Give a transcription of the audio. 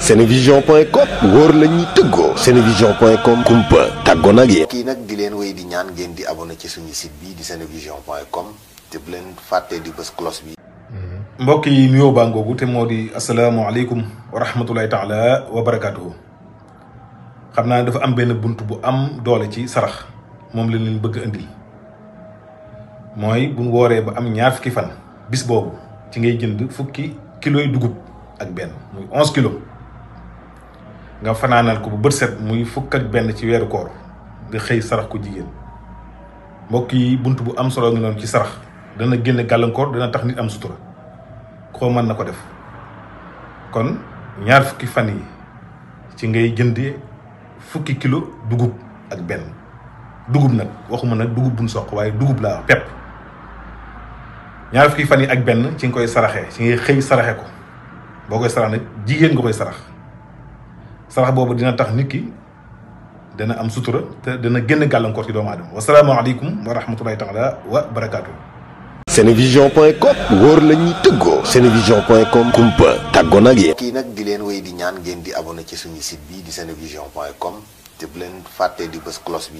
Senevision.com wóor la ñuy tëggoo. Senevision.com kumpa tàggoo nag yéen. kii nag di leen wéy di ñaan ngeen di abonné ci suñu site bi di Senevision.com te bu leen fàttee di bës cloche bi. mbokk yi nuyoo baa ngoogu te moo di asalaamaaleykum wa rahmatulahi taala wa barakaatuhu. xam naa dafa am benn bunt bu am doole ci sarax moom la leen bëgg a indil mooy bu ñu wooree ba am ñaar fukki fan bis boobu ci ngay jënd fukki kilos yu dugub ak benn muy 11 kilos nga fanaanal ko bu bët set muy fukk ak benn ci weeru koor nga xëy sarax ko jigéen. mbokk yi bunt bu am solo nga noonu ci sarax dana génne gàllankoor dana tax nit am sutura koo mën na ko def kon ñaar fukki fan yi ci ngay jëndee fukki kilo dugub ak benn dugub nag waxuma nag dugub buñ soq waaye dugub laa pepp ñaar fukki fan yi ak benn ci nga koy saraxee ci ngay xëy saraxe ko boo koy sarax nag jigéen nga koy sarax boobu dina tax nit ki dana am sutura te dana génn gàllankoor ci doomu aadama wasalaamaaleykum wa rahmatulahi taala wa barakaatu. Senevision.com wóor la ñuy tëggoo. Senevision.com kumpa tàggoo nag yéen. kii nag di leen wéy di ñaan ngeen di abonné ci suñu site bi di Senevision.com te bu leen fàttee di bës cloche bi.